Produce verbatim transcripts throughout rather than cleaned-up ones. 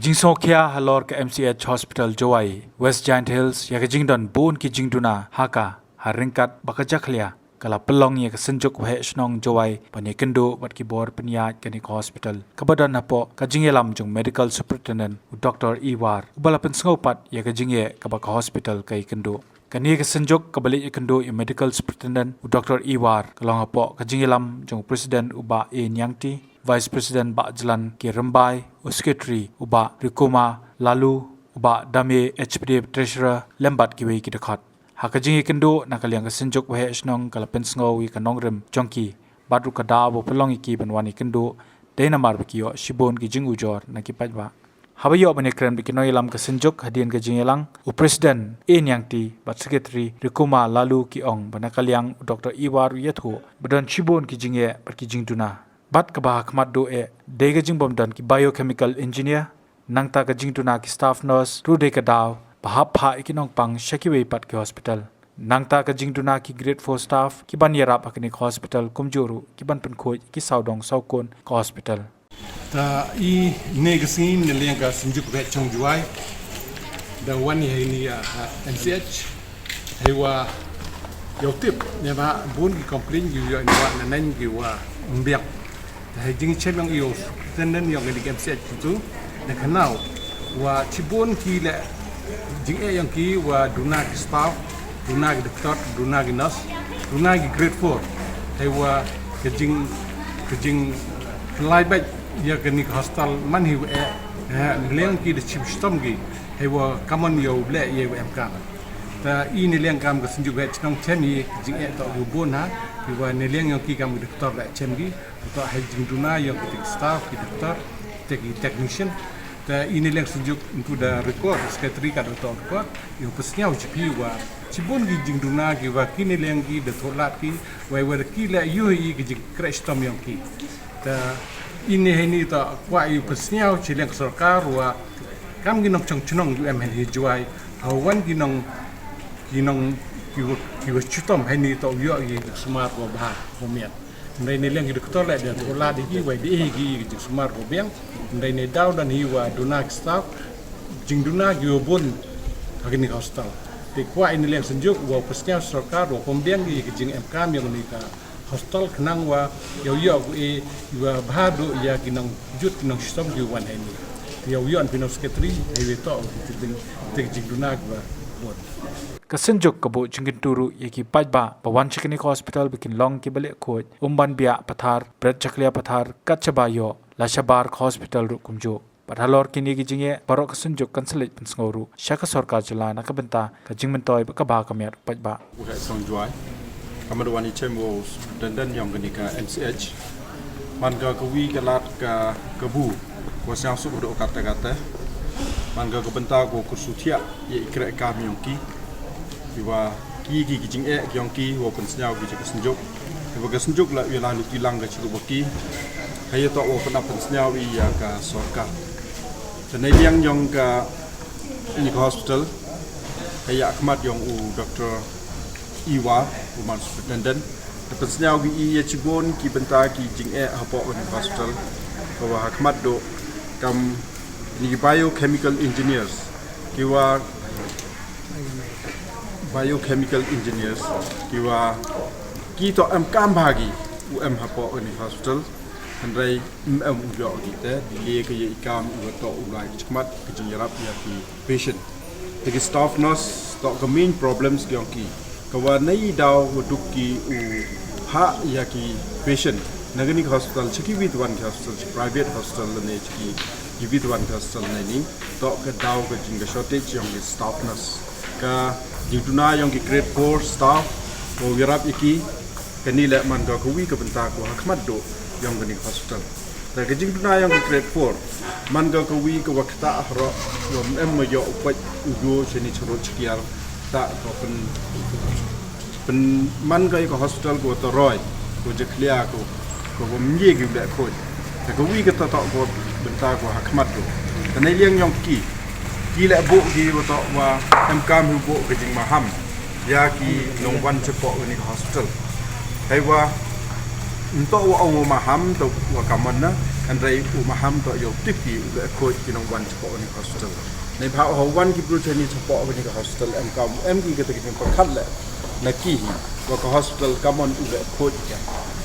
Jingsngewkhia halor ka M C H Hospital Jowai West Jaintia Hills ïa ka jingdon bun ki jingduna ha ka, ha ryngkat ba ka jakhlia ka la pynlong ïa ka Synjuk Waheh Shnong Jowai ban ïakynduh bad ki bor pynïaid kane ka hospital, kaba don hapoh ka jingïalam jong Medical Superintendent u Doctor Iwar, uba la pynsngew pat ïa ka jingeh kaba ka hospital ka ïakynduh. Kane ka Synjuk kaba leit ïakynduh ïa u Medical Superintendent u Doctor Iwar ka long hapoh ka jingïalam jong u President u Bah A Niangti, Vice President Bah Jlan K Rymbai, u Secretary u Bah Rikuma Lalu, u Bah Dame H P D Treasurer lem bad kiwei ki dkhot. Ha ka jingïakynduh na ka liang ka Synjuk Waheh Shnong ka la pynsngew ïa ka nongrim jong ki bad ruh ka daw ba pynlong ïa ki ban wan ïakynduh dei namar ba ki ïoh shibun ki jingujor na ki paidbah. Haba ïoh ban ïakren bad ki nongïalam ka Synjuk hadien ka jingïalang, u President A Niangti bad Secretary Rikuma Lalu ki ong ba na ka liang u Doctor Iwar u ïathuh ba don shibun ki jingeh bad ki jingduna. Bad kaba ha khmat duh eh dei ka jingbym don ki biochemical engineer, nangta ka jingduna ki staff nurse ruh dei ka daw ba hap phah ïa ki nongpang sha kiwei pat ki hospital. Nangta ka jingduna ki grade four staff ki ban ïarap ha kane ka hospital kumjuh ruh ki ban pynkhuid ïa ki sawdong sawkun ka hospital. Ta i ne ka sngi ne liang ka Synjuk Waheh Shnong Jowai da wan ïa ini ïa, ah, M C H. Hei wa ïoh tip ne ba bun ki complain ki ïoh ne wa na nang ki wa ym biang. Te ha jingchem yong i u superintendent yong kane ka M C H tu, na ka nau wa chibun ki leh jingeh yong ki wa duna ki staff, duna ki doktor, duna ki nurse, duna ki grade four. Hei wa ka jing, ka jingpynlait beit ïa kane ka hospital man hi wa eh, eh, liang ki da chim shitom ki. Hei wa kamon ïa u leh ïa u em kam. Ta i ne liang kam ka Synjuk Waheh Shnong chem i jingeh toh u bun ha, ki wa ne liang yong ki kam ki doktor la chem ki, toh ha jingduna yong ki tech staff, ki doktor, tech, ki technician. Ta i ne liang Synjuk ntu da record, secretary ka da toh record, ïa u pynsngew jong phi wa chibun ki jingduna ki wa ki ne liang ki da thoh lad ki, wa i wa da ki la ïoh i ki jingkreh shitom yong ki. Ta i ne hei ni ta kwah i u pynsngew chi liang sorkar wa kam ki nongchong chnong u em hen hi Jowai, ha wan ki nong, ki nong, ki wa, ki wa chitom hei ni ta u ïoh i jingsumar wa bha wa miat. Hynrei ne liang ki doktor leh da thoh lad ïa ki wa i dei hi ki jingsumar wa biang. Hynrei ne daw don hi wa duna ki staff, jingduna ki wa bun ha kane ka hospital. Te kwah i ne liang Synjuk wa u pynsngew sorkar wa pynbiang ïa ki jingem kam yong kane ka hospital khnang wa ïoh ïoh ku e ïa bha duh ïa ki nongjut ki nongshitom ki wan hei ni. Ïoh ïoh phi nong secretary hei wei toh ki jing, ki jingduna ki wa bun. Ka Synjuk ka buh jingkyntu ruh ïa ki paidbah ba wan sha kane ka hospital ba kin long ki ba leh khuid, um ban biah pathar, bret jakhlia pathar kat shaba ïoh, la shabar ka hospital ruh kumjuh. Bad halor kine ki jingeh baroh ka Synjuk kan sa leit pynsngew ruh sha ka sorkar jylla na ka bynta ka jingmyntoi bad ka bha ka miat u paidbah. Waheh Shnong Jowai. Ka mut wan i chem wa u superintendent yong kane ka M C H. Man ka kawi ka lad ka kabu wa sngewsuk haduh katta katta. Man ka ka bynta ka wa kursuthiah ïa i kreh kam yong ki. Ki wa ki ki ki jingeh ki yong ki wa pynsngew ki jong ka Synjuk. Ki wa ka Synjuk la ïa la luti lang ka chirup wa ki. Hei ïa toh wa pynap pynsngew ïa ka sorkar. Te ne liang yong ka ini ka hospital. Hei ïa khmat yong u doktor Iwar, u man superintendent. Te pynsngew ki ïa chibun ki bynta ki jingeh hapoh ini ka hospital. Ka wa ha khmat duh kam ini ki biochemical engineers. Ki wa biochemical engineers, ki wa ki toh em kam bha ki u em hapoh ini ka hospital. Hynrei em em u ïoh ki te, delay ka ïa i kam i wa toh u lai ki khmat, ka jingïarap ïa ki patient. Te ki staff nurse toh ka main problems ki yong ki. Ka wa nei daw wa duk ki u ha ïa ki patient. Na kani ka hospital, cha ki wi wan ki hospital, cha private hospital lane cha ki, ki wi wan ki hospital na ini. Toh ka daw ka jing ka shortage yong ki staff nurse. Ka jingduna yong ki grade four staff, wa ïarap ïa ki, kani leh man ka kawi ka bynta ka wa ha khmat duh yong kani ka hospital. Te ka jingduna yong ka grade four, man ka kawi ka wa ktah haroh, wa em ma ïoh u pait u ïoh chani charut chakiar, ta ka pyn, pyn man ka ïa ka hospital ka wa ta roi, ka wa jakhlia ka, ka wa mye ki u leh khoi. Te kawi ka ta toh ka wa bynta ka wa ha khmat duh. Te na liang yong ki, ki leh buh ki wa toh wa em kam hi buh ka jingmaham ïa ki nongwan chapoh kani ka hospital. Hei wa nto wa ong wa maham to wa kamon na, Hynrei u maham to ïoh tip ki u leh khuid ki nongwan chapoh kane ka hospital. Neibhah u wan ki bru chani chapoh kane ka hospital em kam em ki kata ki jingpyrkhat leh na ki hi wa ka hospital kamon u leh khuid ka.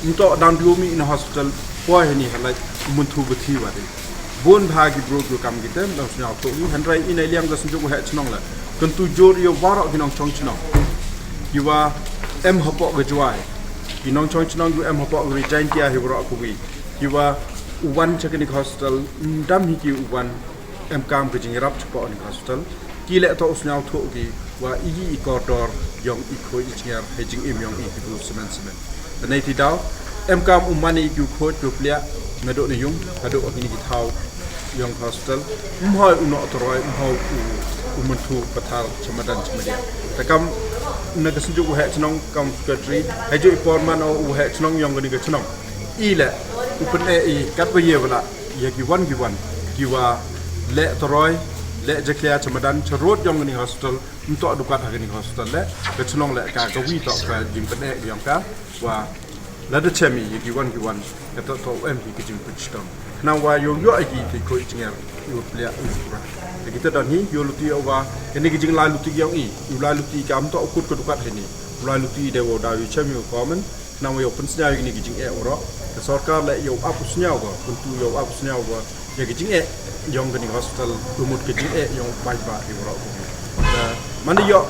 Nto dang diu mi in hospital poi hani halai u muntu bathi wadi. Bun bha ki bru ki kam ki tem dang sñiaw to u hynrei in ai liang da snjuk u heh chnong leh. Kyntu jur ïa warok ki nongchong chnong. Ki wa em hapoh ka Jwai. Ki nongchong chnong ki em hapoh ka Ri Jaintia hi warok ku wi. Ki wa u wan cha kane ka hospital ndam hi ki u wan em kam ka jingrap chapoh kane ka hospital. Ki leh to u sñiaw thuh ki wa i i kordor yong i khoi i jngar he jingim yong i ki bru semen semen. Te nei ti daw em kam u mani ki u khoi ki u pliak na do na yung ka do kini ki thaw yong ka hospital. Mhoi u nok toroi mhoi u u muntu pathar chamadan chamadia. Te kam na ka snjuk u heh chnong kam secretary he jo i por man u heh chnong yong kani ka chnong. I leh u pyneh i kat ba ye wala ya ki wan ki wan ki wa leh toroi leh jakhlia chamadan charot yong kani hospital. Ntok dukat ha kani hospital leh ka chnong leh ka ka wi tok ka jingpyneh yong ka wa lada chem i ya ki wan ki wan ka to to em ki jingpynchitom. Khnang wa yo yo ki te khoi jnger yo plia u pura. Ya ki te don hi yo luti wa kani ki jinglai luti yong i u lai luti kam to kut ka dukat hini u lai luti de wa da yo chem yo komen. Khnang wa yo pynsñiaw kini ki jingeh urok ka sorkar leh yo ap u sñiaw ko kuntu yo ap u sñiaw ko ya ki jingeh yong kani hospital umut ki jingeh yong paidbah ki urok ko. Mani yo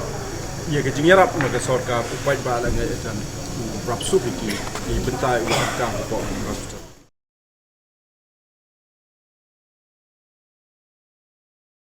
ya ki jingyarap na ka sorkar u paidbah la ngai etan u rap sup ki i bentai u ka ko.